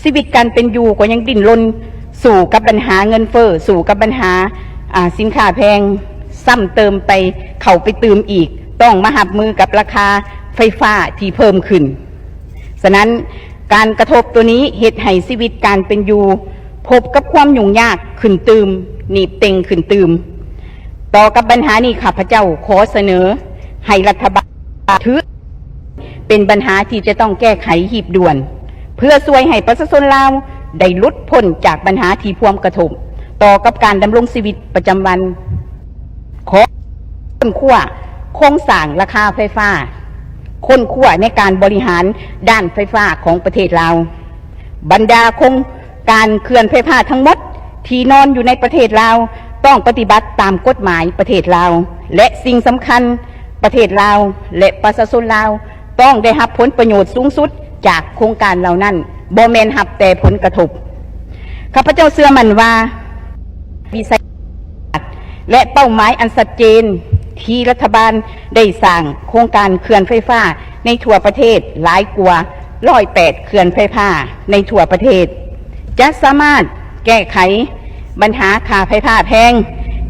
ຊີວິດການເປັນຢູ່ກໍຍັງດີ້ນລົນ ສູ້ກັບບັນຫາເງິນເຟີ້, ສູ້ກັບບັນຫາ ອາ ສິນຄ້າແພງ, ຊ້ຳເຕີມໄປ, ເຂົ້າໄປຕື່ມອີກ, ຕ້ອງມາຮັບມືກັບລາຄາໄຟຟ້າທີ່ເພີ່ມຂຶ້ນ. ສະນັ້ນ, ການກະທົບໂຕນີ້ເຮັດໃຫ້ຊີວິດການເປັນຢູ່ພົບກັບຄວາມຫຍຸ້ງຍາກຂຶ້ນຕື່ມ, ໜີບເຕັ່ງຂຶ້ນຕື່ມ. ຕໍ່ກັບບັນຫານີ້, ຂ້າພະເຈົ້າຂໍສະເໜີໃຫ້ລັດຖະບານຖືເປັນບັນຫາທີ່ຈະຕ້ອງແກ້ໄຂຮີບດ່ວນ, ເພື່ອຊ່ວຍໃຫ້ປະຊາຊົນລາວໄດ້ຫຼຸດພົ້ນຈາກບັນຫາທີ່ພວມກະທົບຕໍ່ກັບການດຳລົງຊີວິດປະຈຳວັນ. ຂໍຄົ້ນຄວ້າໂຄງສ້າງລາຄາໄຟຟ້າ, ຄົ້ນຄວ້າໃນການບໍລິຫານດ້ານໄຟຟ້າຂອງປະເທດລາວ. ບັນດາໂຄງການເຂື່ອນໄຟຟ້າທັງໝົດທີ່ນອນຢູ່ໃນປະເທດລາວ ຕ້ອງປະຕິບັດຕາມກົດໝາຍປະເທດລາວ ແລະ ສິ່ງສຳຄັນ, ປະເທດລາວ ແລະ ປະຊາຊົນລາວ ຕ້ອງໄດ້ຮັບຜົນປະໂຫຍດສູງສຸດຈາກໂຄງການເຫຼົ່ານັ້ນ, ບໍ່ແມ່ນຮັບແຕ່ຜົນກະທົບ. ຂ້າພະເຈົ້າເຊື່ອໝັ້ນວ່າ ວິໄສທັດ ແລະ ເປົ້າໝາຍອັນຊັດເຈນ ທີ່ລັດຖະບານໄດ້ສ້າງໂຄງການເຂື່ອນໄຟຟ້າໃນທົ່ວປະເທດຫຼາຍກວ່າຮ້ອຍແປດເຂື່ອນໄຟຟ້າໃນທົ່ວປະເທດ ຈະສາມາດແກ້ໄຂບັນຫາຄ່າໄຟຟ້າແພງ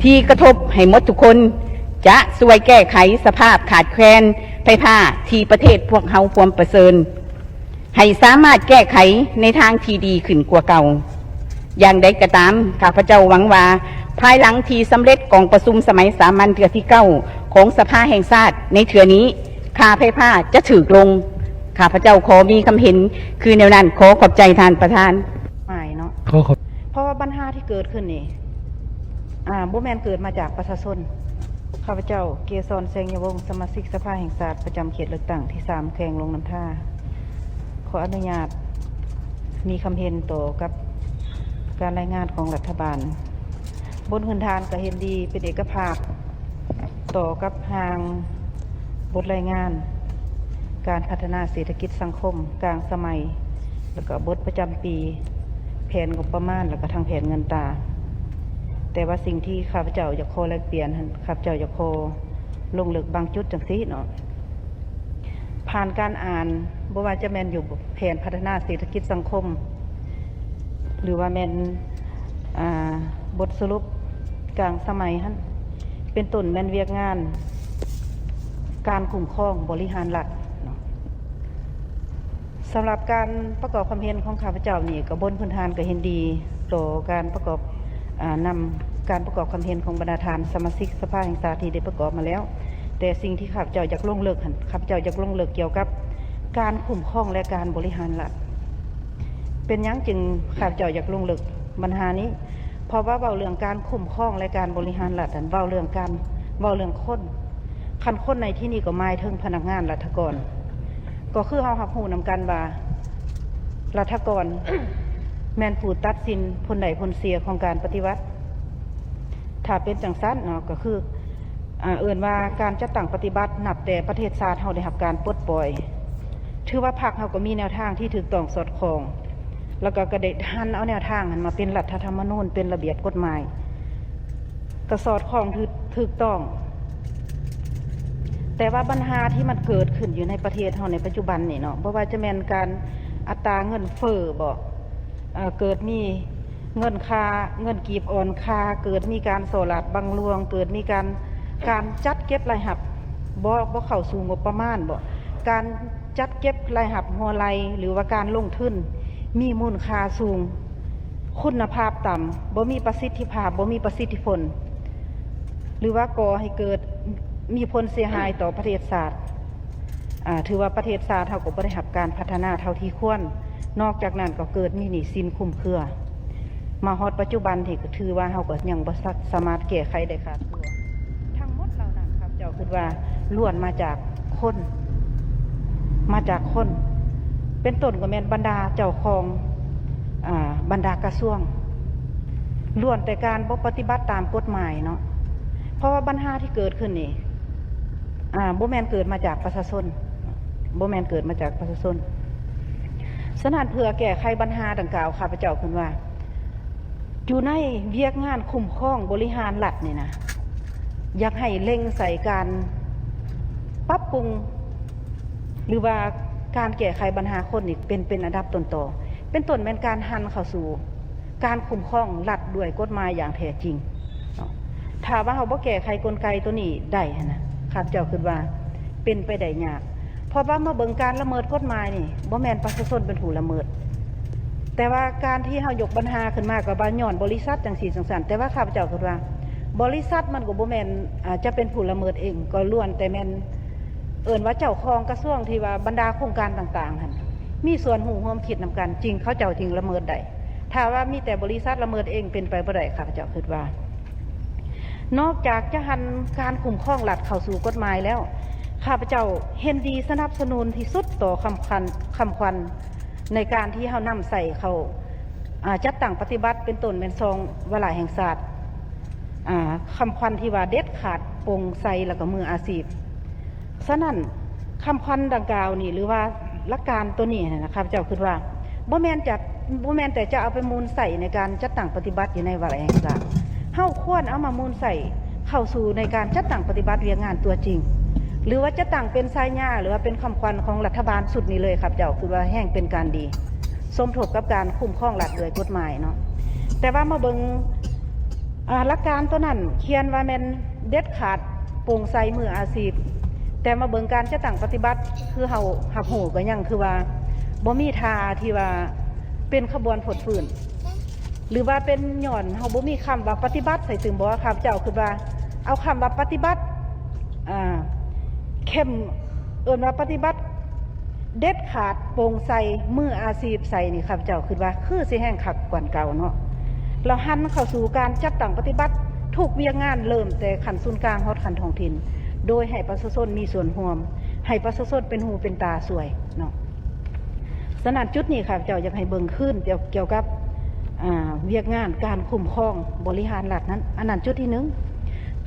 ທີ່ກະທົບໃຫ້ໝົດທຸກຄົນ, ຈະຊ່ວຍແກ້ໄຂສະພາບຂາດແຄນໄຟຟ້າທີ່ປະເທດພວກເຮົາພວມປະເຊີນ ໃຫ້ສາມາດແກ້ໄຂໃນທາງທີ່ດີຂຶ້ນກວ່າເກົ່າ. ຢ່າງໃດກໍຕາມ, ຂ້າພະເຈົ້າຫວັງວ່າ ພາຍຫຼັງທີ່ສຳເລັດກອງປະຊຸມສະໄໝສາມັນເທື່ອທີເກົ້າຂອງສະພາແຫ່ງຊາດໃນເທື່ອນີ້, ຄ່າໄຟຟ້າຈະຖືກລົງ. ຂ້າພະເຈົ້າຂໍມີຄຳເຫັນຄືແນວນັ້ນ. ຂໍຂອບໃຈທ່ານປະທານ. ໝາຍເນາະ ຂໍຂອບ ເພາະວ່າບັນຫາທີ່ເກີດຂຶ້ນນີ້ ອາ ບໍ່ແມ່ນເກີດມາຈາກປະຊາຊົນ. ຂ້າພະເຈົ້າ ເກສອນ ແສງຍະວົງ ສະມາຊິກສະພາແຫ່ງຊາດ ປະຈຳເຂດເລືອກຕັ້ງທີສາມ ແຂວງຫຼວງນ້ຳທາ ຂໍອະນຸຍາດມີຄຳເຫັນຕໍ່ກັບການລາຍງານຂອງລັດຖະບານ. ບົນພື້ນຖານກໍເຫັນດີເປັນເອກະພາບຕໍ່ກັບຮ່າງບົດລາຍງານການພັດທະນາເສດຖະກິດສັງຄົມກາງສະໄໝ ແລ້ວກໍບົດປະຈຳປີ, ແຜນງົບປະມານ ແລ້ວກໍທັງແຜນເງິນຕາ. ແຕ່ວ່າສິ່ງທີ່ຂ້າພະເຈົ້າຢາກຂໍແລກປ່ຽນຫັ້ນ, ຂ້າພະເຈົ້າຢາກຂໍລົງເລິກບາງຈຸດຈັ່ງຊີ້ເນາະ. ຜ່ານການອ່ານ, ບໍ່ວ່າຈະແມ່ນຢູ່ແຜນພັດທະນາເສດຖະກິດສັງຄົມ ຫຼືວ່າແມ່ນ ອ່າ ບົດສະຫຼຸບກາງສະໄໝຫັ້ນ, ເປັນຕົ້ນແມ່ນວຽກງານການຄຸ້ມຄອງບໍລິຫານລັດເນາະ. ສຳລັບການປະກອບຄວາມເຫັນຂອງຂ້າພະເຈົ້ານີ້ ກໍບົນພື້ນຖານກໍເຫັນດີຕໍ່ການປະກອບ ອາ ນຳການປະກອບຄຳເຫັນຂອງບັນດາທ່ານສະມາຊິກສະພາແຫ່ງຊາດທີ່ໄດ້ປະກອບມາແລ້ວ, ແຕ່ສິ່ງທີ່ຂ້າພະເຈົ້າຢາກລົງເລິກຫັ້ນ, ຂ້າພະເຈົ້າຢາກລົງເລິກກ່ຽວກັບການຄຸ້ມຄອງ ແລະ ການບໍລິຫານລັດ. ເປັນຫຍັງຈຶ່ງຂ້າພະເຈົ້າຢາກລົງເລິກບັນຫານີ້? ເພາະວ່າເວົ້າເລື່ອງການຄຸ້ມຄອງ ແລະ ການບໍລິຫານລັດນັ້ນ ເວົ້າເລື່ອງການ, ເວົ້າເລື່ອງຄົນ. ຄັນຄົນໃນທີ່ນີ້ກໍໝາຍເຖິງພະນັກງານລັດຖະກອນ. ກໍຄືເຮົາຮັບຮູ້ນຳກັນວ່າ ລັດຖະກອນແມ່ນຜູ້ຕັດສິນຜົນໄດ້ຜົນເສຍຂອງການປະຕິວັດ. ຖ້າເປັນຈັ່ງຊັ້ນເນາະ, ກໍຄື ອາ ເອີ້ນວ່າການຈັດຕັ້ງປະຕິບັດ ນັບແຕ່ປະເທດຊາດເຮົາໄດ້ຮັບການປົດປ່ອຍ, ຖືວ່າພັກເຮົາກໍມີແນວທາງທີ່ຖືກຕ້ອງສອດຄ່ອງ, ແລ້ວກໍ ກໍໄດ້ຫັນເອົາແນວທາງນັ້ນມາເປັນລັດຖະທຳມະນູນ, ເປັນລະບຽບກົດໝາຍ. ກໍສອດຄ່ອງຖືກ, ຖືກຕ້ອງ. ແຕ່ວ່າບັນຫາທີ່ມັນເກີດຂຶ້ນຢູ່ໃນປະເທດເຮົາໃນປັດຈຸບັນນີ້ເນາະ, ບໍ່ວ່າຈະແມ່ນການອັດຕາເງິນເຟີ້ບໍ, ເອີ່, ເກີດມີເງິນຄ່າ, ເງິນກີບອ່ອນຄ່າ, ເກີດມີການສໍ້ລາດບັງຫຼວງ, ເກີດມີການ, ການຈັດເກັບລາຍຮັບບໍ່, ບໍ່ເຂົ້າສູ່ງົບປະມານບໍ, ການຈັດເກັບລາຍຮັບຮົ່ວໄຫຼ ຫຼືວ່າການລົງທຶນມີມູນຄ່າສູງ, ຄຸນນະພາບຕ່ຳ, ບໍ່ມີປະສິດທິພາບ, ບໍ່ມີປະສິດທິຜົນ ຫຼືວ່າກໍ່ໃຫ້ເກີດມີຜົນເສຍຫາຍຕໍ່ປະເທດຊາດ, ອາ, ຖືວ່າປະເທດຊາດເຮົາກໍບໍ່ໄດ້ຮັບການພັດທະນາເທົ່າທີ່ຄວນ. ນອກຈາກນັ້ນກໍເກີດມີໜີ້ສິນຄຸມເຄືອ. ມາຮອດປັດຈຸບັນນີ້ກໍຖືວ່າເຮົາກໍຍັງບໍ່ສາ, ສາມາດແກ້ໄຂໄດ້ຂາດຕົວ. ທັງໝົດເຫຼົ່ານັ້ນ ຂ້າພະເຈົ້າຄິດວ່າລ້ວນມາຈາກຄົນ, ມາຈາກຄົນ, ເປັນຕົ້ນກໍແມ່ນບັນດາເຈົ້າຂອງ, ອາ, ບັນດາກະຊວງ, ລ້ວນແຕ່ການບໍ່ປະຕິບັດຕາມກົດໝາຍເນາະ. ເພາະວ່າບັນຫາທີ່ເກີດຂຶ້ນນີ້, ອາ, ບໍ່ແມ່ນເກີດມາຈາກປະຊາຊົນ, ບໍ່ແມ່ນເກີດມາຈາກປະຊາຊົນ. ສະນັ້ນ ເພື່ອແກ້ໄຂບັນຫາດັ່ງກ່າວ, ຂ້າພະເຈົ້າຄິດວ່າ ຢູ່ໃນວຽກງານຄຸ້ມຄອງບໍລິຫານລັດນີ້ນະ, ຢາກໃຫ້ເລັງໃສ່ການປັບປຸງ ຫຼືວ່າການແກ້ໄຂບັນຫາຄົນນີ້ເປັນ, ເປັນອັນດັບຕົ້ນຕໍ. ເປັນຕົ້ນແມ່ນການຫັນເຂົ້າສູ່ການຄຸ້ມຄອງລັດດ້ວຍກົດໝາຍຢ່າງແທ້ຈິງເນາະ. ຖ້າວ່າເຮົາບໍ່ແກ້ໄຂກົນໄກໂຕນີ້ໄດ້ຫັ້ນນະ ຂ້າພະເຈົ້າຄິດວ່າເປັນໄປໄດ້ຍາກ, ເພາະວ່າມາເບິ່ງການລະເມີດກົດໝາຍນີ້ ບໍ່ແມ່ນປະຊາຊົນເປັນຜູ້ລະເມີດ, ແຕ່ວ່າການທີ່ເຮົາຍົກບັນຫາຂຶ້ນມາກໍວ່າຍ້ອນບໍລິສັດຈັ່ງຊີ້ຈັ່ງຊັ້ນ, ແຕ່ວ່າຂ້າພະເຈົ້າຄິດວ່າບໍລິສັດມັນກໍບໍ່ແມ່ນ ອາ ຈະເປັນຜູ້ລະເມີດເອງ, ກໍລ້ວນແຕ່ແມ່ນ ເອີ້ນວ່າເຈົ້າຂອງກະຊວງທີ່ວ່າບັນດາໂຄງການຕ່າງໆຫັ້ນ ມີສ່ວນຮ່ວມຄິດນຳກັນ ຈຶ່ງເຂົາເຈົ້າຈຶ່ງລະເມີດໄດ້. ຖ້າວ່າມີແຕ່ບໍລິສັດລະເມີດເອງເປັນໄປບໍ່ໄດ້, ຂ້າພະເຈົ້າຄິດວ່າ ນອກຈາກຈະຫັນການຄຸ້ມຄອງລັດເຂົ້າສູ່ກົດໝາຍແລ້ວ, ຂ້າພະເຈົ້າເຫັນດີສະໜັບສະໜູນທີ່ສຸດຕໍ່ຄຳຂວັນ ຄຳຂວັນໃນການທີ່ເຮົານຳໃຊ້ເຂົ້າ ອາ ຈັດຕັ້ງປະຕິບັດ ເປັນຕົ້ນແມ່ນຊອງວາລະແຫ່ງຊາດ ອາ ຄຳຂວັນທີ່ວ່າເດັດຂາດ, ໂປ່ງໃສ ແລ້ວກໍມືອາຊີບ. ສະນັ້ນ ຄຳຂວັນດັ່ງກ່າວນີ້ ຫຼືວ່າຫຼັກການໂຕນີ້ຫັ້ນນະ ຂ້າພະເຈົ້າຄິດວ່າ ບໍ່ແມ່ນຈະ ບໍ່ແມ່ນແຕ່ຈະເອົາໄປໝູນໃຊ້ໃນການຈັດຕັ້ງປະຕິບັດຢູ່ໃນວາລະແຫ່ງຊາດ, ເຮົາຄວນເອົາມາໝູນໃຊ້ເຂົ້າສູ່ໃນການຈັດຕັ້ງປະຕິບັດວຽກງານຕົວຈິງ ຫຼືວ່າຈັດຕັ້ງເປັນສາຍຍາ ຫຼືວ່າເປັນຄຳຂວັນຂອງລັດຖະບານຊຸດນີ້ເລີຍ. ຂ້າພະເຈົ້າຄິດວ່າແຮ່ງເປັນການດີ ສົມທົບກັບການຄຸ້ມຄອງລັດດ້ວຍກົດໝາຍເນາະ. ແຕ່ວ່າມາເບິ່ງ ອາ ຫຼັກການໂຕນັ້ນຂຽນວ່າແມ່ນເດັດຂາດ, ໂປ່ງໃສ, ມືອາຊີບ, ແຕ່ມາເບິ່ງການຈັດຕັ້ງປະຕິບັດ ຄືເຮົາຮັບຮູ້ກໍຍັງຄືວ່າບໍ່ມີທ່າທີ່ວ່າເປັນຂະບວນຟົດຟື້ນ ຫຼືວ່າເປັນຍ້ອນເຮົາບໍ່ມີຄຳວ່າປະຕິບັດໃສ່ຕື່ມບໍ່? ຂ້າພະເຈົ້າຄິດວ່າເອົາຄຳວ່າປະຕິບັດ ອາ ເຂັ້ມ ເອີ້ນວ່າປະຕິບັດເດັດຂາດ, ໂປ່ງໃສ, ມືອາຊີບໃສ່ນີ້ ຂ້າພະເຈົ້າຄິດວ່າຄືຊິແຮ່ງຄັກກວ່າເກົ່າເນາະ. ແລ້ວຫັນເຂົ້າສູ່ການຈັດຕັ້ງປະຕິບັດທຸກວຽກງານ ເລີ່ມແຕ່ຂັ້ນສູນກາງຮອດຂັ້ນທ້ອງຖິ່ນ ໂດຍໃຫ້ປະຊາຊົນມີສ່ວນຮ່ວມ, ໃຫ້ປະຊາຊົນເປັນຫູເປັນຕາຊ່ວຍເນາະ. ສະນັ້ນ ຈຸດນີ້ຂ້າພະເຈົ້າຢາກໃຫ້ເບິ່ງຄືນກ່ຽວ ກ່ຽວກັບ ອາ ວຽກງານການຄຸ້ມຄອງບໍລິຫານລັດນັ້ນ. ອັນນັ້ນຈຸດທີໜຶ່ງ.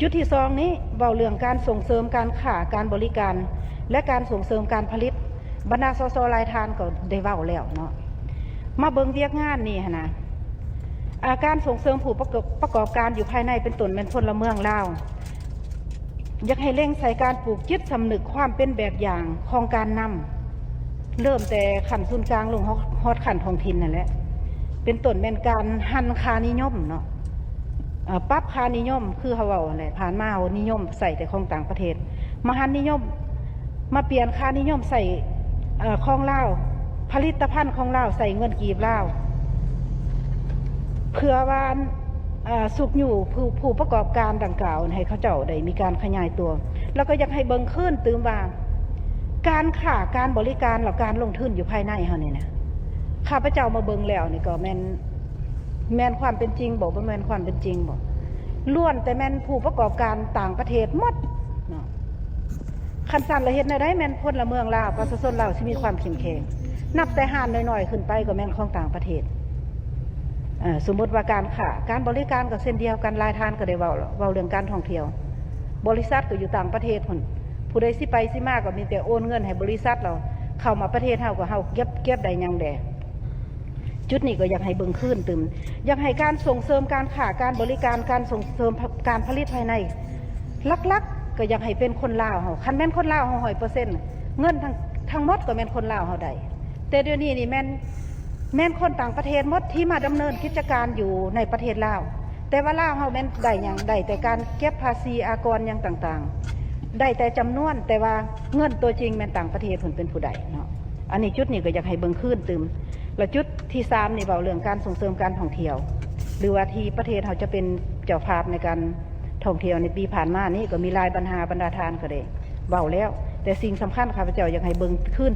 ຈຸດທີສອງນີ້ ເວົ້າເລື່ອງການສົ່ງເສີມການຄ້າ, ການບໍລິການ ແລະ ການສົ່ງເສີມການຜະລິດ. ບັນດາ ສສ ຫຼາຍທ່ານກໍໄດ້ເວົ້າແລ້ວເນາະ. ມາເບິ່ງວຽກງານນີ້ຫັ້ນນະ ອາ ການສົ່ງເສີມຜູ້ປະກອບ ປະກອບການຢູ່ພາຍໃນ ເປັນຕົ້ນແມ່ນພົນລະເມືອງລາວ ຢາກໃຫ້ເລັງໃສ່ການປູກຈິດສຳນຶກຄວາມເປັນແບບຢ່າງຂອງການນຳ ເລີ່ມແຕ່ຂັ້ນສູນກາງລົງຮອດ ຮອດຂັ້ນທ້ອງຖິ່ນນັ້ນແຫຼະ ເປັນຕົ້ນແມ່ນການຫັນຄ່ານິຍົມເນາະ ເອີ ປັບຄ່ານິຍົມ ຄືເຮົາເວົ້າຫັ້ນແຫຼະ ຜ່ານມາເຮົານິຍົມໃຊ້ແຕ່ຂອງຕ່າງປະເທດ ມາຫັນນິຍົມ ມາປ່ຽນຄ່ານິຍົມໃຊ້ ເອີ ຂອງລາວ ຜະລິດຕະພັນຂອງລາວ ໃຊ້ເງິນກີບລາວ ເພື່ອວ່າ ເອີ ຊຸກຍູ້ຜູ້ ຜູ້ປະກອບການດັ່ງກ່າວ ໃຫ້ເຂົາເຈົ້າໄດ້ມີການຂະຫຍາຍຕົວ ແລ້ວກໍຢາກໃຫ້ເບິ່ງຄືນຕື່ມວ່າ ການຄ້າ ການບໍລິການ ແລ້ວການລົງທຶນຢູ່ພາຍໃນເຮົານີ້ນະ ຂ້າພະເຈົ້າມາເບິ່ງແລ້ວນີ້ກໍແມ່ນ ແມ່ນຄວາມເປັນຈິງບໍ່? ບໍ່ແມ່ນຄວາມເປັນຈິງບໍ່? ລ້ວນແຕ່ແມ່ນຜູ້ປະກອບການຕ່າງປະເທດໝົດເນາະ. ຄັນຊັ້ນລະເຮັດແນວໃດແມ່ນພົນລະເມືອງລາວ ປະຊາຊົນລາວຊິມີຄວາມເຂັ້ມແຂງ? ນັບແຕ່ຮ້ານນ້ອຍໆຂຶ້ນໄປກໍແມ່ນຂອງຕ່າງປະເທດ. ເອີ ສົມມຸດວ່າການຄ້າ ການບໍລິການກໍເຊັ່ນດຽວກັນ ຫຼາຍທ່ານກໍໄດ້ເວົ້າແລ້ວ ເວົ້າເລື່ອງການທ່ອງທ່ຽວ ບໍລິສັດກໍຢູ່ຕ່າງປະເທດພຸ້ນ ຜູ້ໃດຊິໄປຊິມາກໍມີແຕ່ໂອນເງິນໃຫ້ບໍລິສັດ ແລ້ວເຂົ້າມາປະເທດເຮົາກໍເຮົາເກັບ ເກັບໄດ້ຫຍັງແດ່? ຈຸດນີ້ກໍຢາກໃຫ້ເບິ່ງຄືນຕື່ມ ຢາກໃຫ້ການສົ່ງເສີມການຄ້າ ການບໍລິການ ການສົ່ງເສີມ ການຜະລິດພາຍໃນ ຫຼັກໆກໍຢາກໃຫ້ເປັນຄົນລາວເຮົາ ຄັນແມ່ນຄົນລາວເຮົາຮ້ອຍເປີເຊັນ ເງິນທັງ ທັງໝົດກໍແມ່ນຄົນລາວເຮົາໄດ້ ແຕ່ດຽວນີ້ນີ້ແມ່ນ ແມ່ນຄົນຕ່າງປະເທດໝົດທີ່ມາດຳເນີນກິດຈະການຢູ່ໃນປະເທດລາວ ແຕ່ວ່າລາວເຮົາແມ່ນໄດ້ຫຍັງ? ໄດ້ແຕ່ການເກັບພາສີອາກອນຫຍັງຕ່າງໆ ໄດ້ແຕ່ຈຳນວນ ແຕ່ວ່າເງິນຕົວຈິງແມ່ນຕ່າງປະເທດເພິ່ນເປັນຜູ້ໄດ້ເນາະ. ອັນນີ້ຈຸດນີ້ກໍຢາກໃຫ້ເບິ່ງຄືນຕື່ມ ແລະຈຸດທີສາມນີ້ເວົ້າເລື່ອງການສົ່ງເສີມການທ່ອງທ່ຽວ ຫຼືວ່າທີ່ປະເທດເຮົາຈະເປັນເຈົ້າພາບໃນການທ່ອງທ່ຽວໃນປີຜ່ານມານີ້ ກໍມີຫຼາຍບັນຫາ ບັນດາທ່ານກໍໄດ້ເວົ້າແລ້ວ ແຕ່ສິ່ງສຳຄັນຂ້າພະເຈົ້າຢາກໃຫ້ເບິ່ງຄືນ